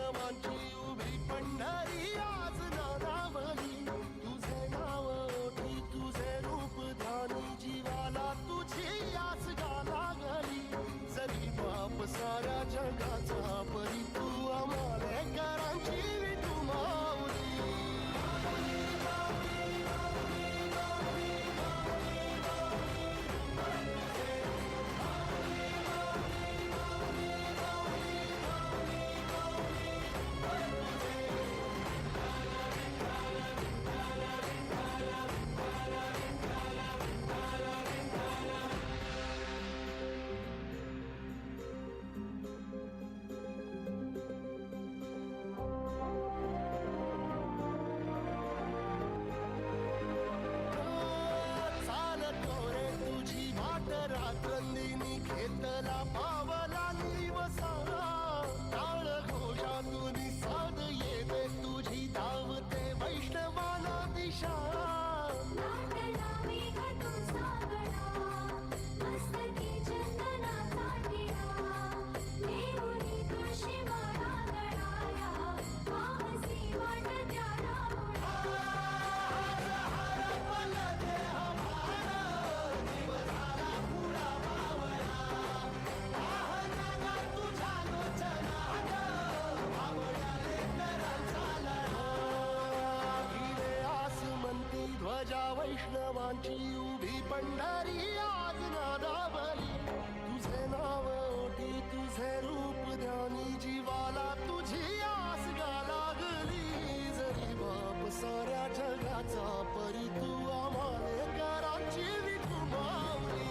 वैष्णवांची उभी पंढरी आज नादावली. तुझे नाव ओठी, तुझे रूप ध्यानी, जीवाला तुझी आस गा लागली. जरी बाप साऱ्या जगाचा, परी तू आम्हाला विठू माऊली. चालतो रे तुझी वाट रात्रंदिनी, घेतला पावला वसा. टाळ घोषातून साद येते तुझी, धावते वैष्णवाला दिशा. नाटला मेघ तुझा गळा, मस्तकी चंदनाचा टिळा, नेहुनी तुळशी माळा गळाया, पाहसी वाट त्या रावळा. भिडे आसमंती ध्वजा वैष्णवांची उभी पंढरी आज नादावली. तुझे नाव ओठी, तुझे रूप ध्यानी, जीवाला तुझी आस गा लागली. जरी बाप साऱ्या जगाचा, परी तू आम्हाला विठू माऊली.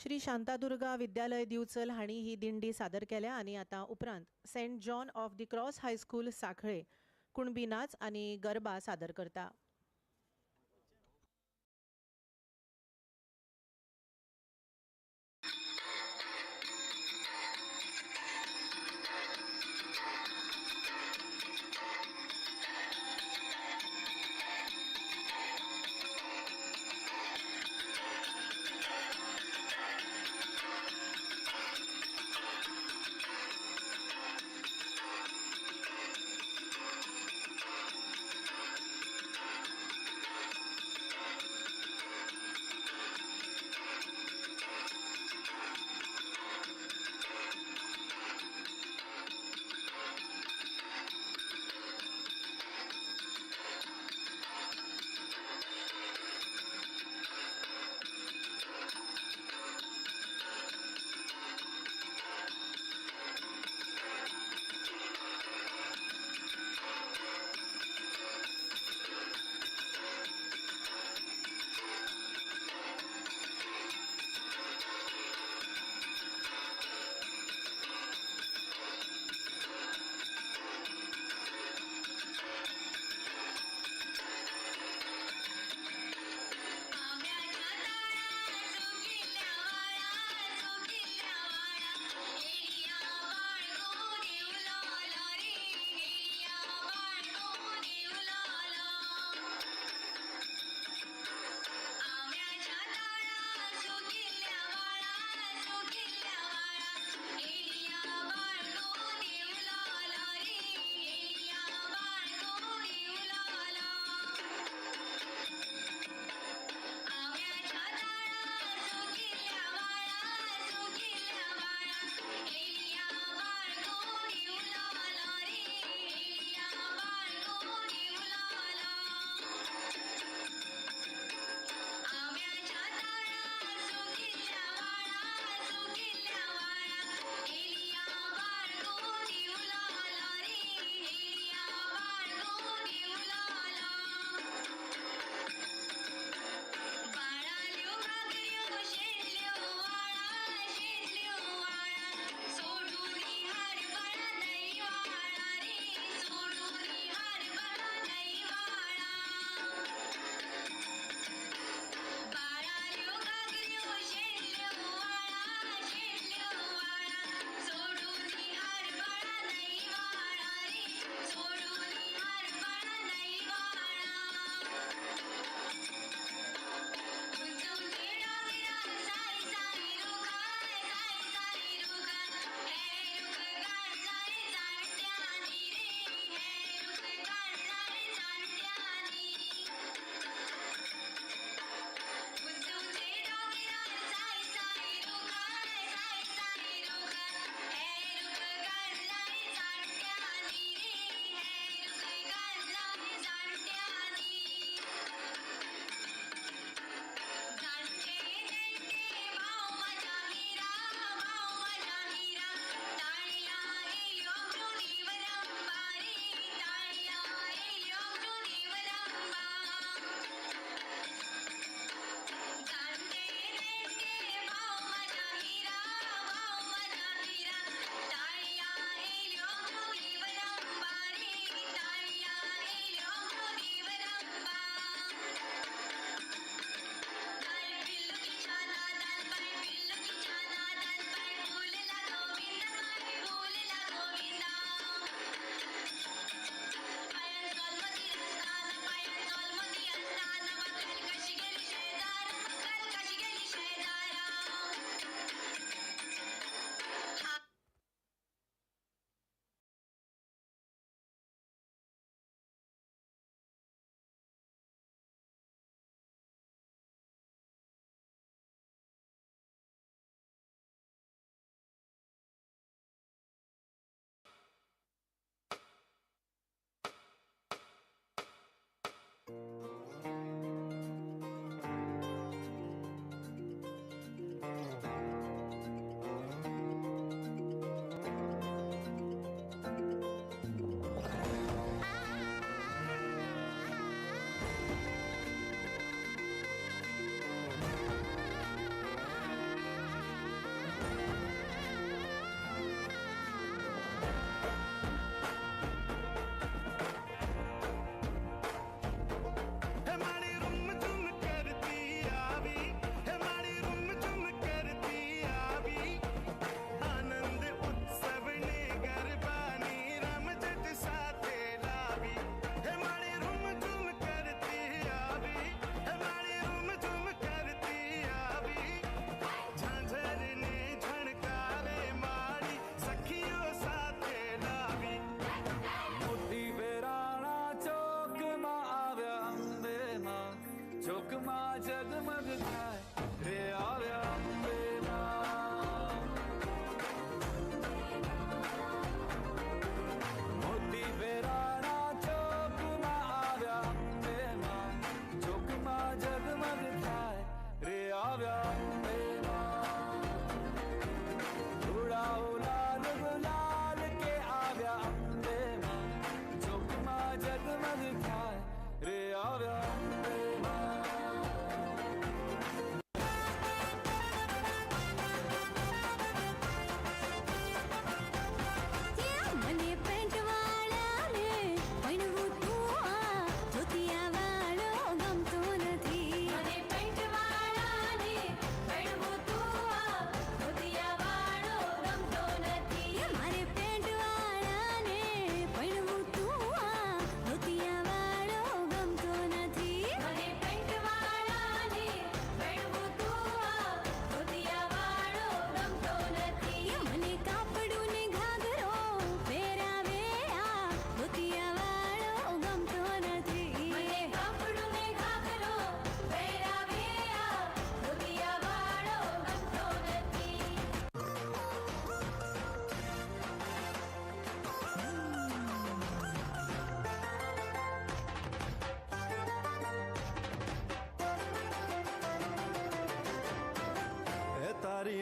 श्री शांतादुर्गा विद्यालय दिवचल हांणी ही दिंडी सादर केल्या आनी आतां उपरांत Saint John of the Cross High School Sanquelim Kunbi नाच आनी गरबा सादर करता.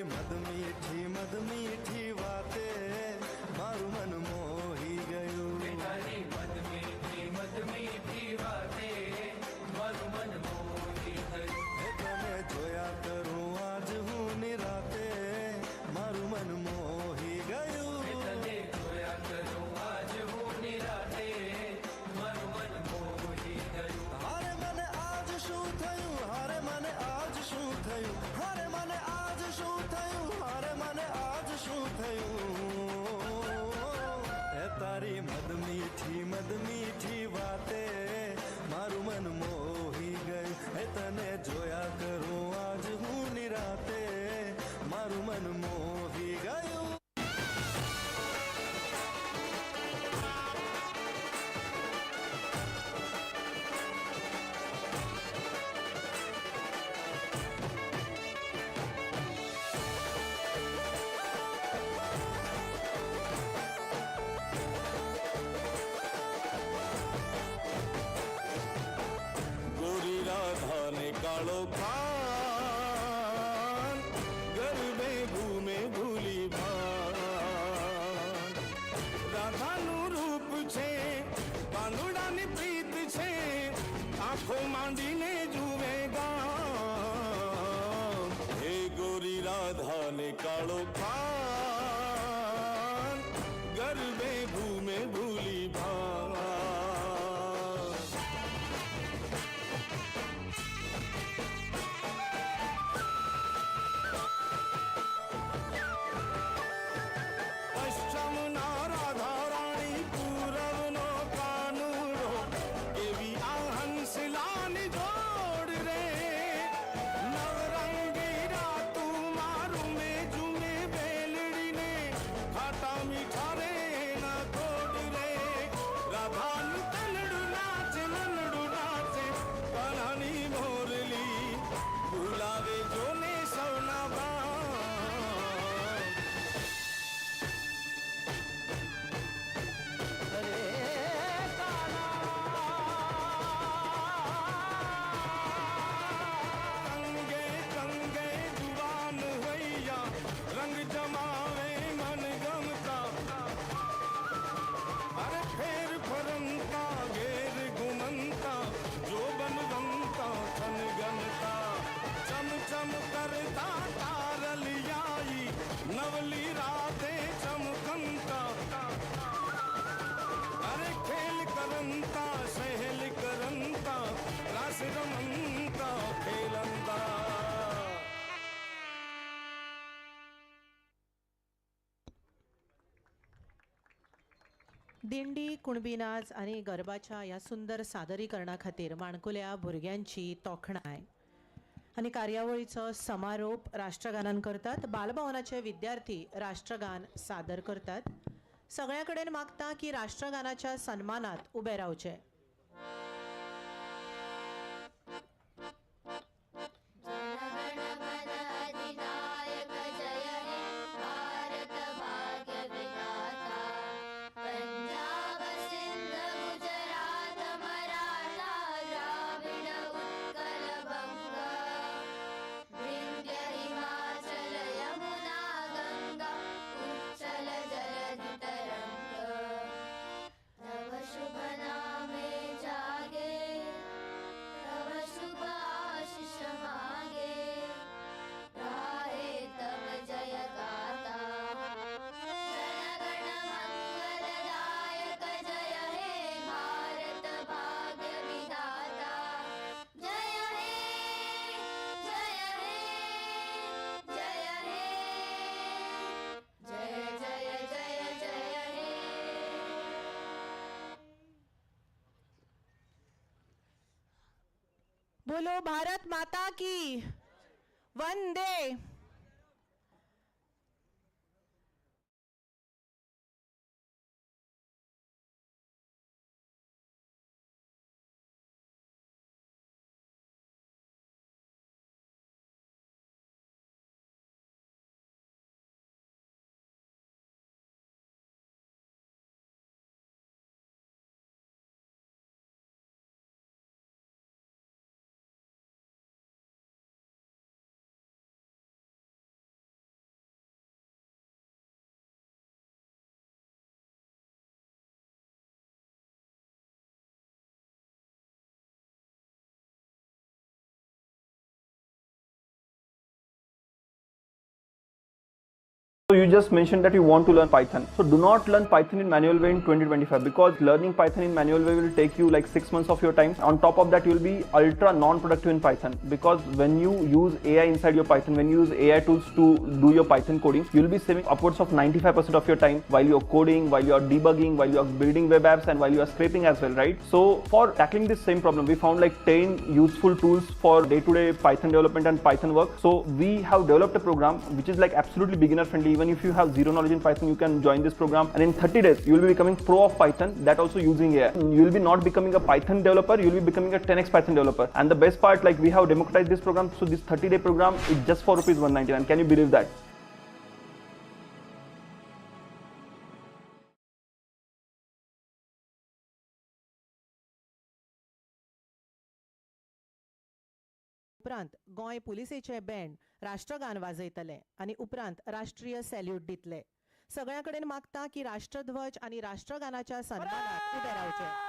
મધ મીઠી વાતે મારું મન મોહી ગયું. તારી મધ મીઠી વાતે મારું મન મોહી ગયું. હે તને જોયા કરું આજ હું નિરાતે, મારું મન મોહી ગયું. તને જોયા કરું આજ હું નિરાતે, મારું મન મોહી ગયું. હારે મને આજ શું થયું, હારે મને આજ શું થયું, હારે મને આજ શું થયું, હારે મને આજ શું થયું? હે તારી મધ મીઠી વાતે મારું મન મોહી ગયું. હે તને જોયા કરું આજ હું નિરાતે, મારું મન મોહી ગયું. ગોરી રાધાને કાળો કાન, ગરબે ઘૂમે ભૂલી ભાન. રાધાનું રૂપ છે, કાનુડાની પ્રીત છે, આંખો માંડીને જુએ ગામ. હે ગોરી રાધાને કાળો કાન, ગરબે ઘૂમે ભૂલી ભાન. પશ્ચિમના રાધા રાણી, પૂરવનો કાનુડો, કેવી આ હંસલાની જોડ રે. નવરંગી રાતું મારું મે ઝુમે બેલડીને, ખાટા મીઠા રે ના ગોડ રે. રાધાનું તનડું નાચે, મનડું નાચે, કાનાની મોરલી બોલાવે જોને સૌના બા. રંગે રંગે જુવાન હૈયા, રંગ જમાવે મન ગમતા. અરે ફેર ફરંતા, ઘેર ઘુમંતા, જો બનવંતા થન ગમતા. ચમ ચમ કરતા તારલિયાઈ, નવલી રાતે ચમકંતા. અરે ખેલ કરંતા, સહેલ કરંતા, રાસ રમંતા ખેલંતા. दिंडी, कुणबी नाच आनी गरबाच्या ह्या सुंदर सादरीकरणा खातीर माणकुल्या भुरग्यांची तोखणाय. आनी कार्यावळीचो समारोप राष्ट्रगानान करतात. बालभवनाचे विद्यार्थी राष्ट्रगान सादर करतात. सगळ्या कडेन मागता की राष्ट्रगानाच्या सन्मानात उबे रावचे. जनगण मन अधिनायक जय हे भारत भाग्य विधाता. पंजाब सिंध गुजरात मराठा, द्राविड उत्कल बंग, विंध्य हिमाचल यमुना गंगा, उच्चल जलधि तरंग. तव शुभ नामे जागे, तव शुभ आशीष मागे, गाहे तव जय गाथा. जनगण मंगलदायक जय हे भारत भाग्य विधाता. जय हे, जय हे, जय हे, जय जय जय जय हे. बोलो भारत माता की. Vande So you just mentioned that you want to learn Python. So do not learn Python in manual way in 2025, because learning Python in manual way will take you like 6 months of your time. On top of that, you will be ultra non-productive in Python, because when you use AI inside your Python, when you use AI tools to do your Python coding, you will be saving upwards of 95% of your time while you're coding, while you're debugging, while you're building web apps, and while you are scraping as well, right? So for tackling this same problem, we found like 10 useful tools for day-to-day Python development and Python work. So we have developed a program which is like absolutely beginner friendly. Even if you have zero knowledge in Python, you can join this program, and in 30 days you will be becoming pro of Python, that also using AI. You will be not becoming a Python developer, you will be becoming a 10x Python developer. And the best part, like we have democratized this program, so this 30-day program is just for rupees 199. Can you believe that? उपरांत Goa पुलिसेचे band राष्ट्रगान वाजयतले आनी उपरांत राष्ट्रीय salute दितले. सगळ्यां कडेन मागता की राष्ट्रध्वज आनी राष्ट्रगानाच्या सन्मानात उबे रावचे.